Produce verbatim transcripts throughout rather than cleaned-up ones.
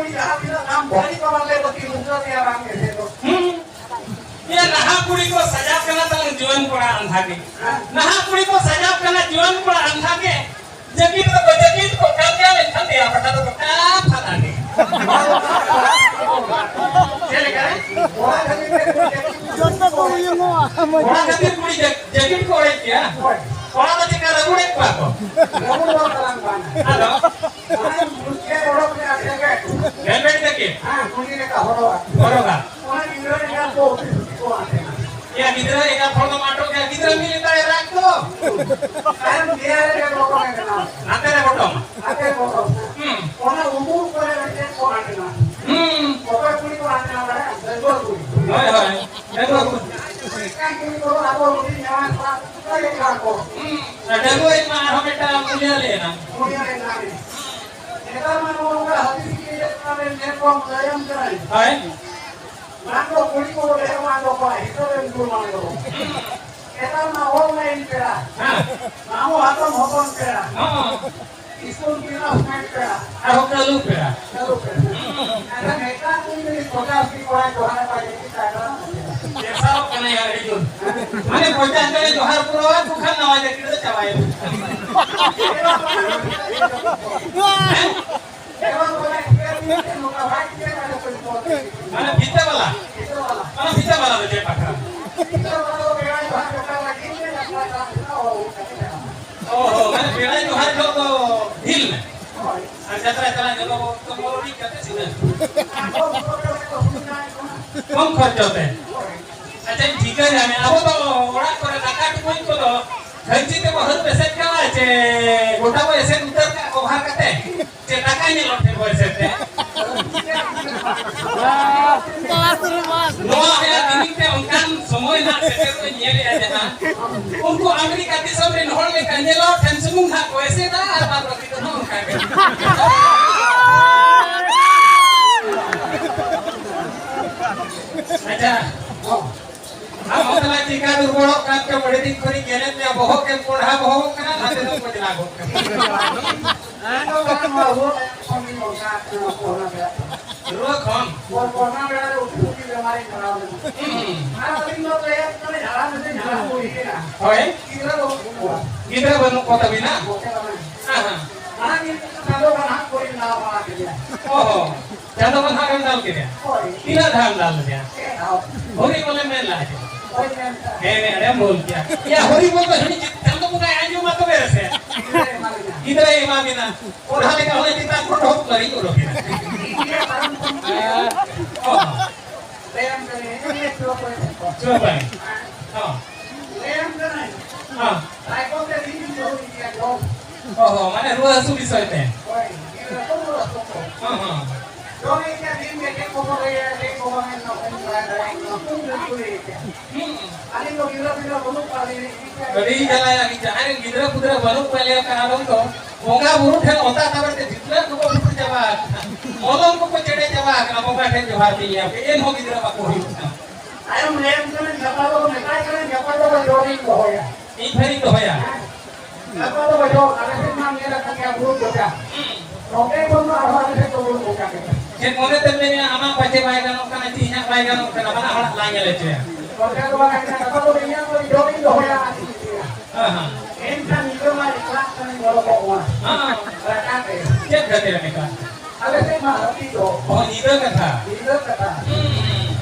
ᱡᱟᱦᱟᱸ ᱛᱤᱱᱟᱹᱜ ᱟᱢ ᱵᱷᱟᱹᱜᱤ ᱠᱚ ᱵᱟᱝ ᱞᱟᱹᱭ ᱵᱟᱹᱠᱤ ᱵᱩᱡᱷᱟᱹᱣ ᱛᱮᱭᱟ ᱵᱟᱝ ᱜᱮ ᱥᱮ ᱫᱚ᱾ ᱦᱩᱸ᱾ ᱭᱟ, ᱱᱟᱦᱟᱜ ᱠᱩᱲᱤ ᱠᱚ ᱥᱟᱡᱟᱣ ᱠᱟᱱᱟ ᱛᱟᱞᱟᱝ ᱡᱩᱣᱟᱹᱱ ᱠᱚᱲᱟ ᱟᱸᱫᱷᱟ ᱜᱮ᱾ ᱦᱮᱸ᱾ ᱱᱟᱦᱟᱜ ᱠᱩᱲᱤ ᱠᱚ ᱥᱟᱡᱟᱣ ᱠᱟᱱᱟ ᱡᱩᱣᱟᱹᱱ ᱠᱚᱲᱟ ᱟᱸᱫᱷᱟ ᱜᱮ᱾ ᱡᱟᱹᱯᱤᱫ ᱫᱚᱠᱚ ᱡᱟᱹᱯᱤᱫ ᱠᱚ ᱠᱟᱱ ᱜᱮᱭᱟ, ᱢᱮᱱᱠᱷᱟᱱ ᱫᱮᱭᱟ ᱯᱟᱴᱟ ᱫᱚᱠᱚ ᱠᱟᱯᱷᱟᱫᱟ ᱜᱮ᱾ ᱪᱮᱫ ᱞᱮᱠᱟ? ᱚᱱᱟ ᱠᱷᱟᱹᱛᱤᱨ ᱛᱮ ᱠᱩᱲᱤ ᱡᱟᱹᱯᱤᱫ ᱡᱚᱛᱚ ᱠᱚ ᱩᱭᱩᱝᱚᱜᱼᱟ᱾ ᱚᱱᱟ ᱠᱷᱟᱹᱛᱤᱨ ᱠᱩᱲᱤ ᱡᱟᱹ-, ᱡᱟᱹᱯᱤᱫ ᱠᱚ ᱚᱲᱮᱡ ᱜᱮᱭᱟ᱾ ᱦᱳᱭ᱾ ᱠᱚᱲᱟ ᱫᱚ ᱪᱮᱠᱟ ᱨᱟᱹᱵᱩᱲᱮᱫ ᱠᱚᱣᱟ ᱠᱚ? ᱨᱟᱹᱵᱩᱲ ᱫᱚ ᱵᱟᱝ ᱠᱟᱱᱟ᱾ ᱟᱫᱚ? ᱚᱱᱟ ᱢᱩᱪᱟᱹᱫ ᱚᱰᱚᱠ ᱨᱮᱭᱟᱜ ᱡᱟᱹᱯᱤᱫ᱾ ᱜᱮᱞᱵᱮᱫ ᱡᱟᱹᱯᱤᱫ᱾ ᱦᱮᱸ, ᱠᱩᱲᱤ ᱞᱮᱠᱟ ᱦᱚᱨᱚᱜᱟ᱾ ᱦᱚᱨᱚᱜᱟ᱾ ᱚᱱᱟ ᱜᱤᱫᱽᱨᱟᱹ ᱮᱸᱜᱟᱛ ᱠᱚ ᱚᱯᱷᱤᱥ ᱠᱚ ᱟᱛᱮᱱᱟ᱾ ᱭᱟ, ᱜᱤᱫᱽᱨᱟᱹ ᱮᱸᱜᱟᱛ ᱦᱚᱲ ᱫᱚ ᱢᱟᱴᱚᱜ ᱜᱮᱭᱟ, ᱜᱤᱫᱽᱨᱟᱹ ᱢᱤᱫ ᱞᱮᱛᱟᱲᱮ ᱨᱟᱜ ᱫᱚ᱾ ᱛᱟᱭᱚᱢ ᱫᱮᱭᱟ ᱨᱮ ᱵᱚᱞᱚ ᱠᱟᱱᱟ᱾ ᱱᱟᱛᱮ ᱨᱮ ᱵᱚᱴᱚᱢ᱾ ᱱᱟᱛᱮ ᱨᱮ ᱵᱚᱞᱚ᱾ ᱦᱩᱸ᱾ ᱚᱱᱟ ᱩᱢᱩᱞ ᱠᱚᱨᱮ ᱢᱤᱫᱴᱮᱱ ᱠᱚ ᱟᱸᱴᱮᱱᱟ᱾ ᱦᱩᱸ᱾ ᱚᱠᱚᱭ ᱠᱩᱲᱤ ᱠᱚ ᱟᱸᱴᱮᱱᱟ ᱵᱟᱲᱟᱭᱟ? ᱰᱟᱺᱜᱩᱣᱟᱹ ᱠᱩᱲᱤ᱾ ᱦᱳᱭ, ᱦᱳᱭ᱾ ᱰᱟᱺᱜᱩᱣᱟᱹ ᱠᱩᱲᱤ᱾ ᱮᱱᱠᱷᱟᱱ ᱠᱩᱲᱤ ᱠᱚ ᱟᱵᱚ ᱦᱩᱰᱤᱧ ᱡᱟᱶᱟᱭ ᱠᱚᱲᱟ ᱠᱚ ᱞᱟᱹᱭ ᱠᱚᱣᱟ ᱠᱚ᱾ ᱦᱩᱸ᱾ ᱟᱨ ᱰᱟᱺᱜᱩᱣᱟᱹ ᱢᱟ ᱟᱨᱦᱚᱸ ᱢᱤᱫᱴᱟᱝ ᱢᱩᱞᱤᱭᱟᱹ ᱞᱟᱹᱭ ᱮᱱᱟ᱾ ᱢᱩᱞᱤᱭᱟᱹ ᱞᱟᱹᱭ ᱮᱱᱟ᱾ ᱱᱮᱛᱟᱨ ᱢᱟ ᱱᱚᱜᱼᱚ ᱱᱚᱝᱠᱟ ᱦᱟᱹᱛᱤ ᱥᱤᱠᱲᱤ ᱨᱮ ᱧᱮᱞ ᱠᱚᱢ ᱞᱟᱹᱭᱟᱢ ᱠᱟᱹᱱᱟᱹᱧ᱾ ᱦᱳᱭ᱾ ᱵᱟᱝ ᱫᱚ ᱠᱩᱲᱤ ᱠᱚ ᱰᱷᱮᱨ, ᱵᱟᱝ ᱫᱚ ᱠᱚᱲᱟ, ᱦᱤᱥᱟᱹᱵ ᱮᱢ ᱫᱩᱲᱩᱵ ᱵᱟᱝ ᱫᱚ᱾ ᱱᱮᱛᱟᱨ ᱢᱟ online ᱯᱮᱲᱟ᱾ ᱦᱮᱸ᱾ ᱢᱟᱢᱚ ᱦᱟᱛᱚᱢ ᱦᱚᱯᱚᱱ ᱯᱮᱲᱟ᱾ ᱦᱚᱸ᱾ ᱤᱥᱠᱩᱞ ᱠᱞᱟᱥᱢᱮᱴ ᱯᱮᱲᱟ᱾ ᱟᱨᱦᱚᱸ ᱠᱟᱹᱞᱩ ᱯᱮᱲᱟ᱾ ᱠᱟᱹᱞᱩ ᱯᱮᱲᱟ᱾ ᱦᱩᱸ᱾ ᱮᱱᱠᱷᱟᱱ ᱮᱴᱟᱜ ᱠᱩᱲᱤ ᱡᱩᱫᱤ ᱯᱚᱪᱟᱥ ᱴᱤ ᱠᱚᱲᱟᱭ ᱡᱚᱦᱟᱨ ᱟᱠᱚᱣᱟ, ᱪᱮᱫ ᱪᱤᱠᱟᱹᱜᱼᱟ? ᱯᱮᱥᱟᱨᱚᱜ ᱠᱟᱱᱟᱭ ᱟᱹᱰᱤ ᱡᱳᱨ᱾ ᱢᱟᱱᱮ ᱯᱚᱪᱟᱥ ᱡᱚᱱᱮ ᱡᱚᱦᱟᱨ ᱯᱩᱨᱟᱹᱣᱟ, ᱛᱚᱠᱷᱟᱱ ᱱᱟᱣᱟ ᱡᱟᱹᱠᱤᱴ ᱫᱚ ᱪᱟᱵᱟᱭᱮᱱᱟ᱾ ᱢᱟᱱᱮ ᱯᱷᱤᱛᱟᱹ ᱵᱟᱞᱟ? ᱚᱱᱟ ᱯᱷᱤᱛᱟᱹ ᱵᱟᱞᱟ ᱫᱚ ᱪᱮᱫ ᱵᱟᱠᱷᱨᱟ? ᱚ, ᱢᱟᱱᱮ ᱯᱮᱲᱟ ᱡᱚᱦᱟᱨ ᱡᱚᱦᱚᱜ ᱫᱚ ᱰᱷᱤᱞ ᱢᱮ᱾ ᱟᱨ ᱡᱟᱛᱨᱟ ᱪᱟᱞᱟᱜ ᱡᱚᱛᱚ ᱠᱚ ᱢᱚᱞᱚ ᱴᱷᱤᱠ ᱠᱟᱛᱮ ᱥᱤᱫᱷᱟᱹ᱾ ᱠᱚᱢ ᱠᱷᱚᱨᱪᱚ ᱛᱮ᱾ ᱟᱪᱪᱷᱟ, ᱴᱷᱤᱠᱟᱹ ᱧᱟᱢᱮ᱾ ᱟᱵᱚ ᱫᱚ ᱚᱲᱟᱜ ᱠᱚᱨᱮ ᱫᱟᱠᱟ ᱴᱩᱠᱩᱡ ᱠᱚᱫᱚ ᱠᱷᱟᱹᱧᱪᱤ ᱛᱮᱵᱚ ᱦᱟᱹᱨ ᱮᱥᱮᱫ ᱠᱟᱜᱼᱟ ᱪᱮ ᱜᱚᱴᱟ ᱵᱚ ᱮᱥᱮᱫ ᱩᱛᱟᱹᱨ ᱠᱟᱜᱼᱟ ᱠᱚᱵᱷᱟᱨ ᱠᱟᱛᱮ? ᱪᱮᱫ ᱞᱮᱠᱟ ᱧᱮᱞᱚᱜ ᱴᱷᱮᱱ ᱵᱚᱭᱮᱥ ᱛᱮ? ᱱᱚᱣᱟ ᱦᱚᱸ ᱛᱤᱱᱤᱝ ᱛᱮ ᱚᱱᱠᱟᱱ ᱥᱚᱢᱚᱭ ᱱᱟᱜ ᱥᱮᱴᱮᱨᱚᱜ ᱤᱧ ᱧᱮᱞᱮᱜᱼᱟ ᱡᱟᱦᱟᱸ ᱩᱱᱠᱩ ᱟᱢᱮᱨᱤᱠᱟ ᱫᱤᱥᱚᱢ ᱨᱮᱱ ᱦᱚᱲ ᱞᱮᱠᱟ ᱧᱮᱞᱚᱜ ᱴᱷᱮᱱ ᱥᱩᱢᱩᱝ ᱱᱟᱜ ᱠᱚ ᱮᱥᱮᱫᱟ ᱟᱨ ᱵᱟᱫ ᱵᱟᱹᱠᱤ ᱫᱚ ᱱᱚᱜᱼᱚ ᱱᱚᱝᱠᱟ ᱜᱮ᱾ ᱟᱪᱪᱷᱟ, ᱟᱢ ᱦᱚᱸ ᱛᱟᱞᱟ ᱪᱤᱠᱟ ᱫᱩᱨᱵᱚᱞᱚᱜ ᱠᱟᱱ ᱪᱚᱢ? ᱟᱹᱰᱤ ᱫᱤᱱ ᱠᱷᱚᱱᱤᱧ ᱧᱮᱞᱮᱫ ᱢᱮᱭᱟ, ᱵᱚᱦᱚᱜ ᱜᱮᱢ ᱠᱚᱲᱦᱟ ᱵᱚᱦᱚᱜᱚᱜ ᱠᱟᱱᱟ, ᱱᱟᱛᱮ ᱫᱚᱢ ᱠᱚᱡᱞᱟ ᱜᱚᱫ ᱠᱟᱱᱟ᱾ ᱨᱩᱣᱟᱹ ᱠᱷᱚᱱ? ᱦᱩᱸ᱾ ᱦᱳᱭ᱾ ᱜᱤᱫᱽᱨᱟᱹ ᱵᱟᱹᱱᱩᱜ ᱠᱚ ᱛᱟᱹᱵᱤᱱᱟ? ᱦᱮᱸ, ᱦᱮᱸ᱾ ᱚ ᱦᱚᱸ᱾ ᱪᱟᱸᱫᱚ ᱵᱚᱸᱜᱟ ᱦᱟᱸᱜ ᱮᱢ ᱫᱟᱞ ᱠᱮᱫᱮᱭᱟ? ᱦᱳᱭ᱾ ᱛᱤᱱᱟᱹᱜ ᱫᱷᱟᱣ ᱮᱢ ᱫᱟᱞ ᱞᱮᱫᱮᱭᱟ? ᱯᱮ ᱫᱷᱟᱣ᱾ ᱦᱚᱨᱤ ᱵᱚᱞᱮ ᱢᱮᱱ ᱞᱟᱦᱟ ᱪᱮ? ᱦᱳᱭ, ᱢᱮᱱ ᱞᱟᱦᱟ᱾ ᱦᱮᱸ, ᱦᱮᱸ, ᱟᱹᱰᱤᱢ ᱵᱷᱩᱞ ᱠᱮᱭᱟ᱾ ᱭᱟ, ᱦᱚᱨᱤ ᱵᱚᱞ ᱫᱚ ᱦᱤᱲᱤᱧ ᱠᱮᱫ, ᱪᱟᱸᱫᱚ ᱵᱚᱸᱜᱟᱭ ᱟᱸᱡᱚᱢᱟ ᱛᱚᱵᱮ ᱨᱮᱥᱮ᱾ ᱜᱤᱫᱽᱨᱟᱹᱭ ᱮᱢᱟ ᱵᱤᱱᱟ᱾ ᱜᱤᱫᱽᱨᱟᱹᱭ ᱮᱢᱟ ᱵᱤᱱᱟ᱾ ᱠᱚᱲᱦᱟ ᱞᱮᱠᱟ ᱦᱚᱸ ᱪᱮᱛᱟᱱ ᱠᱷᱚᱱ ᱰᱷᱚᱠ ᱵᱟᱹᱲᱤᱡ ᱚᱰᱚᱠ ᱮᱱᱟ᱾ ᱤᱧ ᱜᱮ ᱯᱟᱨᱚᱢ ᱠᱷᱚᱱ ᱚ᱾ ᱞᱟᱹᱭᱟᱢ ᱠᱟᱹᱱᱟᱹᱧ, ᱤᱧ ᱜᱮ ᱪᱚ ᱠᱚᱭ ᱛᱟᱠᱚ᱾ ᱪᱚ ᱵᱟᱝ᱾ ᱦᱚᱸ᱾ ᱞᱟᱹᱭᱟᱢ ᱠᱟᱹᱱᱟᱹᱧ᱾ ᱦᱚᱸ᱾ ᱛᱟᱭᱠᱚᱢ ᱛᱮ ᱫᱤᱱ ᱤᱧ ᱫᱚᱦᱚ ᱤᱫᱤᱭᱟ ᱡᱚᱢ᱾ ᱚ ᱦᱚᱸ, ᱢᱟᱱᱮ ᱨᱩᱣᱟᱹ ᱦᱟᱹᱥᱩ ᱵᱤᱥᱚᱭ ᱛᱮ᱾ ᱦᱳᱭ, ᱜᱤᱫᱽᱨᱟᱹ ᱠᱚ ᱨᱩᱣᱟᱹ ᱦᱟᱹᱥᱩ ᱠᱚ᱾ ᱦᱚᱸ, ᱦᱚᱸ᱾ ᱡᱚᱢ ᱤᱫᱤᱭᱟ ᱫᱤᱱ ᱜᱮ ᱪᱮᱫ ᱠᱚᱠᱚ ᱞᱟᱹᱭᱟ, ᱪᱮᱫ ᱠᱚ ᱵᱟᱝ, ᱚᱱᱟ ᱠᱚᱧ ᱵᱟᱲᱟᱭ ᱫᱟᱲᱮᱭᱟᱜ ᱠᱟᱱᱟ, ᱠᱚᱧ ᱠᱩᱞᱤ ᱤᱫᱤᱭᱟ᱾ ᱦᱩᱸ᱾ ᱟᱹᱞᱤᱧ ᱫᱚ ᱜᱤᱫᱽᱨᱟᱹ ᱯᱤᱫᱽᱨᱟᱹ ᱵᱟᱹᱱᱩᱜ ᱠᱚᱣᱟ, ᱟᱹᱞᱤᱧ ᱟᱹᱰᱤ ᱡᱟᱞᱟᱭᱟ, ᱡᱟᱦᱟᱸᱭ ᱨᱮᱱ ᱜᱤᱫᱽᱨᱟᱹ ᱯᱤᱫᱽᱨᱟᱹ ᱵᱟᱹᱱᱩᱜ ᱠᱚᱣᱟ, ᱞᱟᱹᱭ ᱟᱠᱟᱫ ᱟᱫᱚᱢ ᱫᱚ ᱵᱚᱸᱜᱟ ᱵᱩᱨᱩ ᱴᱷᱮᱱ ᱚᱛᱟ ᱛᱟᱵᱮᱨ ᱛᱮ ᱡᱤᱛᱞᱟᱹ ᱠᱚᱠᱚ ᱵᱩᱥᱩᱵ ᱪᱟᱵᱟ ᱟᱠᱟᱱᱟ, ᱢᱚᱞᱚᱝ ᱠᱚᱠᱚ ᱪᱮᱰᱮ ᱪᱟᱵᱟ ᱟᱠᱟᱱᱟ, ᱵᱚᱸᱜᱟ ᱴᱷᱮᱱ ᱡᱚᱦᱟᱨ ᱛᱤᱧ ᱮᱢ ᱯᱮ, ᱮᱱᱦᱚᱸ ᱜᱤᱫᱽᱨᱟᱹ ᱵᱟᱠᱚ ᱦᱩᱭᱩᱜ ᱠᱟᱱᱟ᱾ ᱛᱟᱭᱚᱢ ᱞᱟᱹᱭᱟᱢ ᱠᱟᱹᱱᱟᱹᱧ, ᱜᱟᱯᱟ ᱫᱚ ᱢᱮᱛᱟᱭ ᱠᱟᱹᱱᱟᱹᱧ, ᱜᱟᱯᱟ ᱫᱚ ᱡᱚᱢᱤᱧ ᱫᱚᱦᱚᱭᱟ᱾ ᱤᱧ ᱴᱷᱮᱱᱤᱧ ᱫᱚᱦᱚᱭᱟ᱾ ᱜᱟᱯᱟ ᱫᱚ ᱡᱚᱢ, ᱟᱞᱮ ᱥᱮᱫ ᱢᱟ ᱧᱮᱞ ᱟᱠᱟᱱ ᱜᱮᱭᱟ ᱵᱩᱨᱩ ᱠᱚᱪᱟ᱾ ᱱᱚᱛᱮ ᱠᱷᱚᱱ ᱫᱚ ᱟᱨᱦᱚᱸ ᱟᱞᱮ ᱥᱮᱫ ᱫᱚ ᱵᱩᱨᱩ ᱠᱚᱪᱟ ᱜᱮ᱾ ᱪᱮᱫ ᱢᱚᱱᱮ ᱛᱮᱢ ᱢᱮᱱᱮᱜᱼᱟ, ᱟᱢᱟᱜ ᱯᱟᱪᱮ ᱵᱟᱭ ᱜᱟᱱᱚᱜ ᱠᱟᱱᱟ, ᱪᱮ ᱤᱧᱟᱹᱜ ᱵᱟᱭ ᱜᱟᱱᱚᱜ ᱠᱟᱱᱟ, ᱵᱟᱱᱟ ᱦᱚᱲᱟᱜ ᱞᱟᱝ ᱧᱮᱞ ᱦᱚᱪᱚᱭᱟ᱾ ᱱᱚᱛᱮ ᱫᱚ ᱵᱟᱝ ᱠᱟᱱᱟ, ᱜᱟᱯᱟ ᱫᱚ ᱤᱧᱟᱹᱜ ᱫᱚ ᱡᱚᱢᱤᱧ ᱫᱚᱦᱚᱭᱟ, ᱟᱨ ᱪᱮᱫ ᱤᱧ ᱞᱟᱹᱭᱟ? ᱦᱮᱸ, ᱦᱮᱸ᱾ ᱮᱱᱠᱷᱟᱱ ᱧᱤᱫᱟᱹ ᱢᱟ ᱮᱠᱞᱟᱜ ᱠᱟᱱᱟᱧ ᱵᱚᱞᱚ ᱠᱚᱜ ᱢᱟ᱾ ᱦᱮᱸ᱾ ᱨᱟᱪᱟ ᱛᱮ᱾ ᱪᱮᱫ ᱠᱷᱟᱹᱛᱤᱨ ᱮᱢ ᱮᱠᱞᱟᱜ ᱠᱟᱱᱟ? ᱟᱞᱮ ᱥᱮᱫ ᱢᱟ ᱦᱟᱹᱛᱤ ᱫᱚ᱾ ᱚ, ᱧᱤᱫᱟᱹ ᱠᱟᱛᱷᱟ᱾ ᱧᱤᱫᱟᱹ ᱠᱟᱛᱷᱟ᱾ ᱦᱩᱸ᱾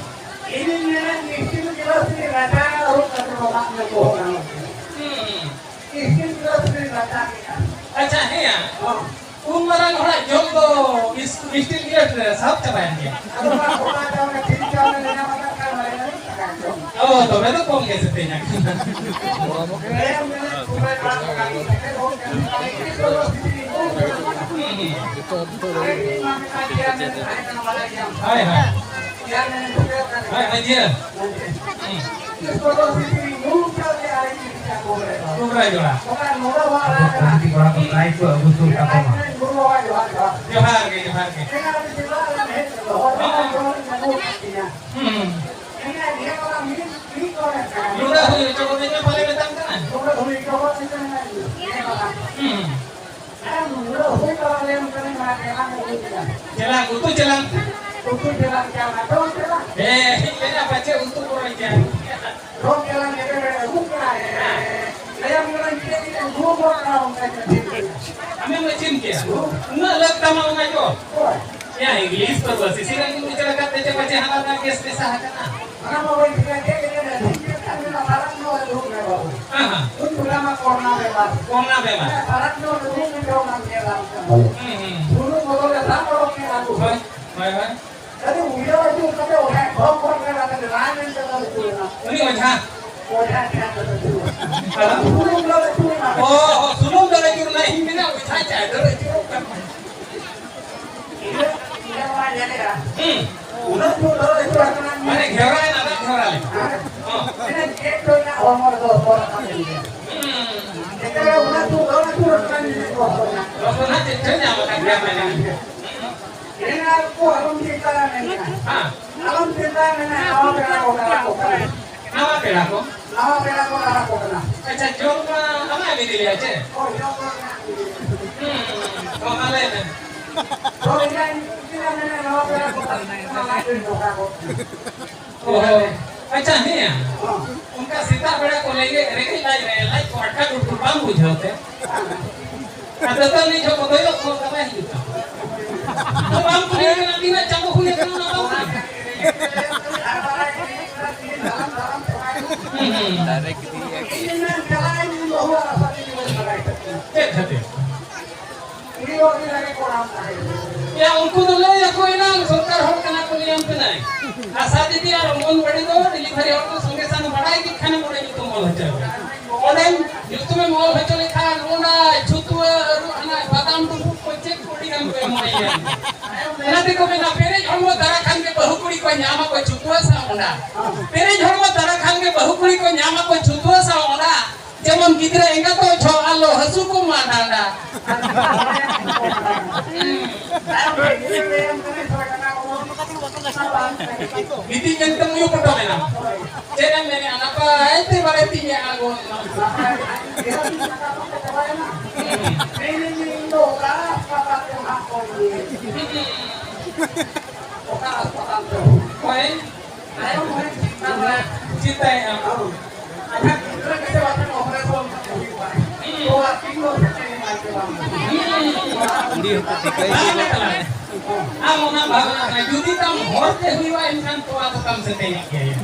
ᱤᱧᱤᱧ ᱢᱮᱱᱟ, ᱱᱤᱥᱪᱤᱛ ᱜᱤᱞᱟᱹᱥ ᱨᱮ ᱨᱟᱪᱟ ᱟᱹᱨᱩᱵ ᱠᱟᱛᱮ ᱫᱚ ᱫᱟᱜ ᱧᱩ ᱠᱚ ᱜᱟᱱᱚᱜ ᱜᱮᱭᱟ᱾ ᱦᱩᱸ᱾ ᱱᱤᱥᱪᱤᱛ ᱜᱤᱞᱟᱹᱥ ᱨᱮ ᱨᱟᱪᱟ ᱠᱮᱫᱟ᱾ ᱟᱪᱪᱷᱟ, ᱦᱮᱸᱭᱟ᱾ ᱦᱚᱸ᱾ ᱩᱱ ᱢᱟᱨᱟᱝ ᱦᱚᱲᱟᱜ ᱡᱚᱢ ᱫᱚ ᱤᱥ-, ᱤᱥᱴᱤᱞ ᱜᱤᱞᱟᱹᱥ ᱨᱮ ᱥᱟᱵ ᱪᱟᱵᱟᱭᱮᱱ ᱜᱮᱭᱟ᱾ ᱟᱫᱚ ᱚᱱᱟ ᱠᱚᱢᱟ ᱪᱟᱣᱞᱮ, ᱴᱷᱤᱠ ᱪᱟᱣᱞᱮ ᱞᱮ ᱧᱟᱢ ᱟᱠᱟᱫ ᱠᱷᱟᱱ ᱢᱟᱱᱮ ᱚ, ᱛᱚᱵᱮ ᱫᱚ ᱠᱚᱢ ᱜᱮ ᱥᱮ ᱛᱮᱧᱟᱝ᱾ ᱦᱳᱭ, ᱦᱳᱭ᱾ ᱦᱳᱭ, ᱢᱟᱹᱡᱷᱤ᱾ ᱦᱩᱸ᱾ ᱠᱚᱵᱨᱟ ᱡᱚᱲᱟ᱾ ᱟᱵᱚ ᱠᱚᱢᱤᱴᱤ ᱠᱚᱲᱟ ᱠᱚ ᱯᱨᱟᱭᱤᱡᱽ ᱠᱚ ᱟᱹᱜᱩ ᱥᱩᱨ ᱛᱟᱠᱚ ᱢᱟ᱾ ᱡᱚᱦᱟᱨ ᱜᱮ, ᱡᱚᱦᱟᱨ ᱜᱮ᱾ ᱦᱩᱸ᱾ ᱱᱚᱰᱮ ᱦᱩᱭ ᱦᱚᱪᱚ ᱠᱟᱛᱮ ᱜᱮ ᱵᱟᱞᱮ ᱢᱮᱛᱟᱢ ᱠᱟᱱᱟ᱾ ᱦᱩᱸ᱾ ᱦᱮᱸ, ᱱᱩᱱᱟᱹᱜ ᱦᱩᱭ ᱵᱟᱲᱟ ᱞᱮᱱ ᱠᱷᱟᱱ ᱢᱟ ᱪᱮᱞᱟᱝ ᱟᱹᱜᱩ ᱠᱮᱫᱟ᱾ ᱪᱮᱞᱟᱝ, ᱩᱛᱩ ᱪᱮᱞᱟᱝ᱾ ᱩᱛᱩ ᱪᱮᱞᱟᱝ ᱪᱟᱞᱟᱝ, ᱟᱫᱚ ᱪᱮᱞᱟᱝ᱾ ᱦᱮᱸ, ᱦᱮᱡ ᱞᱮᱱᱟ ᱯᱟᱪᱮ ᱩᱛᱩ ᱠᱚ ᱨᱚᱦᱚᱭ ᱠᱮᱭᱟ᱾ ᱨᱚᱝ ᱪᱮᱞᱟᱝ ᱡᱮᱛᱮ ᱵᱮᱲᱟ ᱟᱹᱜᱩ ᱠᱟᱜᱼᱟᱭ᱾ ᱞᱟᱹᱭᱟᱢ ᱠᱟᱹᱱᱟᱹᱧ ᱪᱮᱫ ᱤᱧ ᱟᱹᱜᱩ ᱟᱠᱟᱫ ᱚᱱᱠᱟ ᱪᱮᱫ ᱪᱮᱫ᱾ ᱟᱢᱮᱢ ᱤᱥᱤᱱ ᱠᱮᱭᱟ? ᱦᱩᱸ᱾ ᱩᱱᱟᱹᱜ ᱞᱟᱹᱠ ᱛᱟᱢᱟ ᱚᱱᱟ ᱡᱚ? ᱦᱳᱭ᱾ ᱭᱟ, ᱤᱝᱞᱤᱥ ᱯᱟᱹᱨᱣᱟᱹ ᱥᱤᱥᱤᱨ ᱟᱹᱜᱩ ᱩᱪᱟᱹᱲ ᱟᱠᱟᱫ ᱛᱮ ᱪᱮ ᱯᱟᱪᱮ ᱦᱟᱱᱟ ᱱᱟ ᱜᱮᱥ ᱢᱮᱥᱟ ᱟᱠᱟᱱᱟ? ᱚᱱᱟ ᱢᱟ ᱵᱟᱹᱧ ᱴᱷᱤᱠᱟᱹ ᱠᱮᱫ ᱜᱮ, ᱴᱷᱤᱠ ᱜᱮ ᱠᱷᱟᱱ ᱫᱚ ᱯᱟᱨᱟᱵᱽ ᱧᱚᱜ ᱨᱮ ᱫᱩᱲᱩᱵ ᱢᱮ ᱵᱟᱹᱵᱩ᱾ ᱦᱮᱸ, ᱦᱮᱸ᱾ ᱩᱱ ᱡᱚᱠᱷᱟ ᱢᱟ ᱠᱚᱨᱳᱱᱟ ᱵᱮᱢᱟᱨ᱾ ᱠᱚᱨᱳᱱᱟ ᱵᱮᱢᱟᱨ᱾ ᱦᱮᱸ, ᱯᱟᱨᱟᱵᱽ ᱧᱚᱜ ᱨᱮ ᱫᱩᱲᱩᱵ ᱢᱮ, ᱡᱚᱢ ᱟᱢ ᱧᱮᱞ ᱟᱢ ᱠᱟᱱᱟ᱾ ᱦᱩᱸ, ᱦᱩᱸ᱾ ᱥᱩᱱᱩᱢ ᱵᱚᱫᱚᱞ ᱨᱮ ᱫᱟᱜ ᱚᱰᱚᱠ ᱢᱮ ᱵᱟᱹᱵᱩ᱾ ᱦᱳᱭ, ᱦᱳᱭ, ᱦᱳᱭ᱾ ᱟᱫᱚ ᱩᱭᱦᱟᱹᱨ ᱟᱹᱪᱩᱨ ᱠᱟᱛᱮ ᱚᱸᱰᱮ ᱠᱷᱚᱱ ᱠᱷᱚᱱ ᱨᱮ ᱟᱫᱚ ᱞᱟᱭ ᱢᱮᱱᱛᱮ ᱫᱚ ᱟᱹᱪᱩᱨ ᱮᱱᱟ᱾ ᱩᱱᱤ ᱚᱡᱷᱟ? ᱚᱡᱷᱟ ᱴᱷᱮᱱ ᱫᱚ ᱟᱹᱪᱩᱨ ᱮᱱᱟ᱾ ᱟᱫᱚ? ᱥᱩᱱᱩᱢ ᱫᱚ ᱟᱹᱪᱩᱨ ᱮᱱᱟ᱾ ᱚ, ᱚ, ᱥᱩᱱᱩᱢ ᱫᱚ ᱟᱹᱪᱩᱨ ᱮᱱᱟ, ᱤᱧ ᱢᱮᱱᱟ ᱚᱡᱷᱟ ᱪᱟᱰᱚᱨ ᱟᱹᱪᱩᱨᱚᱜ ᱠᱟᱱᱟ᱾ ᱤᱧ ᱫᱚ, ᱤᱧ ᱫᱚ ᱱᱚᱣᱟ ᱧᱮᱞᱮᱜᱼᱟ᱾ ᱦᱩᱸ᱾ ᱩᱱᱟᱹᱜ ᱡᱳᱨ ᱫᱚ ᱟᱹᱪᱩᱨ ᱟᱠᱟᱱᱟ᱾ ᱢᱟᱱᱮ ᱜᱷᱮᱣᱨᱟ ᱮᱱᱟ, ᱫᱟᱜ ᱜᱷᱮᱣᱨᱟ ᱞᱮᱠᱟ᱾ ᱦᱮᱸ᱾ ᱦᱚᱸ᱾ ᱢᱮᱱᱮ ᱪᱮᱫ ᱫᱚ ᱤᱧᱟᱹᱜ ᱦᱚᱲᱢᱚ ᱨᱮᱫᱚ ᱚᱨ ᱟᱠᱟᱱ ᱛᱤᱧ ᱜᱮᱭᱟ᱾ ᱦᱩᱸ᱾ ᱮᱱᱛᱮ ᱨᱮᱦᱚᱸ ᱩᱱᱟᱹᱜ ᱡᱳᱨ ᱫᱚ ᱟᱹᱪᱩᱨ ᱟᱠᱟᱱᱟ, ᱤᱧᱟᱹᱜ ᱦᱚᱲᱢᱚ ᱨᱮ᱾ ᱞᱚᱜᱚᱱ ᱦᱟᱸᱜ ᱪᱮᱫ ᱪᱚᱭ ᱧᱟᱢ ᱟᱠᱟᱫ ᱜᱮᱭᱟ, ᱢᱮᱱᱮ᱾ ᱮᱱᱟ ᱠᱚ ᱟᱞᱚᱢ ᱪᱤᱱᱛᱟᱹᱭᱟ ᱢᱮᱱᱮ᱾ ᱦᱮᱸ᱾ ᱟᱞᱚᱢ ᱪᱤᱱᱛᱟᱹᱭᱟ ᱢᱮᱱᱮ, ᱱᱟᱣᱟ ᱯᱮᱲᱟ ᱠᱚ ᱠᱟᱱᱟ ᱠᱚ ᱠᱟᱱᱟ᱾ ᱱᱟᱣᱟ ᱯᱮᱲᱟ ᱠᱚ? ᱱᱟᱣᱟ ᱯᱮᱲᱟ ᱠᱚ ᱠᱟᱱᱟ ᱠᱚ ᱠᱟᱱᱟ᱾ ᱟᱪᱪᱷᱟ, ᱡᱚᱢ ᱢᱟ ᱟᱢᱟᱜ ᱮᱢ ᱤᱫᱤ ᱞᱮᱭᱟ ᱪᱮ? ᱦᱳᱭ, ᱡᱚᱢ ᱢᱟ ᱟᱢᱟᱜ ᱮᱢ ᱤᱫᱤ ᱞᱮᱭᱟ᱾ ᱦᱩᱸ, ᱦᱚᱸ, ᱢᱟ ᱞᱟᱹᱭ ᱢᱮ᱾ ᱦᱳᱭ, ᱤᱧᱟᱹᱜ ᱤᱧ ᱢᱮᱱᱮ, ᱱᱟᱣᱟ ᱯᱮᱲᱟ ᱠᱚ ᱠᱟᱱᱟ, ᱚᱱᱟ ᱞᱟᱹᱭ ᱫᱚᱦᱲᱟ ᱠᱚ᱾ ᱚ, ᱟᱪᱪᱷᱟ, ᱦᱮᱸ᱾ ᱦᱚᱸ᱾ ᱚᱱᱠᱟ ᱥᱮᱛᱟᱜ ᱵᱮᱲᱟ ᱠᱚ ᱨᱮᱸᱜᱮᱡ, ᱨᱮᱸᱜᱮᱡ ᱞᱟᱡ ᱨᱮ, ᱞᱟᱡ ᱠᱚ ᱟᱴᱠᱟ ᱰᱩᱰᱩ ᱵᱟᱝ ᱵᱩᱡᱷᱟᱹᱣ ᱛᱮ? ᱟᱨ ᱫᱟᱹᱛᱟᱹᱱᱤ ᱡᱚᱠᱷᱚᱱ ᱵᱚᱫᱚᱞᱚᱜ ᱠᱷᱚᱱ ᱫᱚ ᱵᱟᱭ ᱦᱤᱡᱩᱜ ᱠᱟᱱᱟ᱾ ᱟᱫᱚ ᱵᱟᱢ ᱠᱩᱞᱤ ᱠᱟᱱᱟ, ᱛᱤᱱᱟᱹᱜ ᱪᱟᱸᱫᱚ ᱦᱩᱭ ᱟᱠᱟᱱᱟ, ᱚᱱᱟ ᱵᱟᱢ ᱠᱩᱞᱤ ᱠᱟᱱᱟ᱾ ᱦᱩᱸ, ᱦᱩᱸ᱾ ᱪᱮᱫ ᱠᱷᱟᱹᱛᱤᱨ? ᱭᱟ, ᱩᱱᱠᱩ ᱫᱚ ᱞᱟᱹᱭ ᱟᱠᱚ ᱮᱱᱟᱝ, ᱥᱚᱨᱠᱟᱨ ᱦᱚᱲ ᱠᱟᱱᱟ ᱠᱚ, ᱞᱟᱹᱭᱟᱢ ᱠᱟᱹᱱᱟᱹᱧ᱾ ᱟᱥᱟ ᱫᱤᱫᱤ ᱟᱨ ᱚᱝᱜᱚᱱᱵᱟᱲᱤ ᱫᱚ ᱰᱮᱞᱤᱵᱷᱟᱨᱤ ᱦᱚᱲ ᱠᱚ ᱥᱚᱸᱜᱮ ᱥᱟᱝ ᱵᱟᱲᱟᱭ ᱠᱮᱫ ᱠᱷᱟᱱᱮᱢ ᱚᱸᱰᱮ ᱧᱩᱛᱩᱢ ᱚᱞ ᱦᱚᱪᱚ᱾ ᱚᱸᱰᱮ ᱧᱩᱛᱩᱢᱮᱢ ᱚᱞ ᱦᱚᱪᱚ ᱞᱮᱠᱷᱟᱱ ᱚᱱᱟ ᱪᱷᱩᱛᱩᱣᱟᱹ ᱟᱹᱨᱩᱵ, ᱦᱟᱱᱟ ᱵᱟᱫᱟᱢ ᱰᱩᱸᱵᱩᱜ ᱠᱚ ᱪᱮᱫ ᱠᱚ ᱟᱹᱰᱤ ᱜᱟᱱ ᱠᱚ ᱮᱢᱚᱜ ᱜᱮᱭᱟ᱾ ᱚᱱᱟ ᱛᱮᱠᱚ ᱢᱮᱱᱟ, ᱯᱮᱨᱮᱡ ᱦᱚᱲᱢᱚ ᱫᱟᱨᱟ ᱠᱷᱟᱱ ᱜᱮ ᱵᱟᱹᱦᱩ ᱠᱩᱲᱤ ᱠᱚ ᱧᱟᱢ ᱟᱠᱚ ᱪᱷᱩᱛᱩᱣᱟᱹ ᱥᱟᱶ ᱚᱸᱰᱟ᱾ ᱯᱮᱨᱮᱡ ᱦᱚᱲᱢᱚ ᱫᱟᱨᱟ ᱠᱷᱟᱱ ᱜᱮ ᱵᱟᱹᱦᱩ ᱠᱩᱲᱤ ᱠᱚ ᱧᱟᱢ ᱟᱠᱚ ᱪᱷᱩᱛᱩᱣᱟᱹ ᱥᱟᱶ ᱚᱸᱰᱟ᱾ ᱡᱮᱢᱚᱱ ᱜᱤᱫᱽᱨᱟᱹ ᱮᱸᱜᱟᱛᱚᱜ ᱡᱚᱦᱚᱜ ᱟᱞᱚ ᱦᱟᱹᱥᱩ ᱠᱚ ᱢᱟ ᱰᱟᱸᱰᱟ᱾ ᱜᱤᱛᱤᱡ ᱮᱱᱛᱮᱢ ᱩᱭᱩ ᱯᱚᱴᱚᱢ ᱮᱱᱟ᱾ ᱪᱮᱫ ᱮᱢ ᱢᱮᱱᱮᱜᱼᱟ? ᱱᱟᱯᱟᱭ ᱛᱮ ᱵᱟᱲᱮ ᱛᱤᱧ ᱟᱬᱜᱚ ᱮᱱᱟ᱾ ᱚᱠᱟ ᱦᱟᱥᱯᱟᱛᱟᱞ ᱛᱮ ᱱᱟᱦᱟᱜ ᱠᱚ ᱤᱫᱤᱭᱮ? ᱚᱠᱟ ᱦᱟᱥᱯᱟᱛᱟᱞ ᱛᱮ? ᱦᱳᱭ᱾ ᱛᱟᱭᱚᱢ ᱦᱚᱸ ᱪᱤᱱᱛᱟᱹ ᱵᱟᱲᱟ ᱪᱤᱱᱛᱟᱹᱭᱮᱫᱼᱟ᱾ ᱟᱪᱪᱷᱟ, ᱜᱤᱫᱽᱨᱟᱹ ᱠᱟᱛᱮ ᱵᱟᱠᱷᱟᱱ operation ᱦᱩᱭᱩᱜᱼᱟ᱾ ᱛᱚ ᱟᱹᱠᱤᱱ ᱫᱚ ᱥᱮ ᱪᱮᱫ ᱮᱢ ᱟᱹᱭᱠᱟᱹᱣᱟ? ᱠᱩᱲᱤ ᱦᱚᱯᱚᱱ ᱴᱷᱤᱠᱟᱹᱭ ᱵᱟᱝ ᱢᱮ ᱛᱟᱞᱟᱝ᱾ ᱟᱢ ᱚᱱᱟ ᱵᱷᱟᱵᱽᱱᱟ ᱠᱟᱱᱟ, ᱡᱩᱫᱤ ᱛᱟᱢ ᱦᱚᱲ ᱛᱮ ᱦᱩᱭᱩᱜᱼᱟ, ᱮᱱᱠᱷᱟᱱ ᱛᱚᱣᱟ ᱫᱚ ᱛᱟᱢ ᱥᱮᱛᱮᱧᱚᱜ ᱜᱮᱭᱟ᱾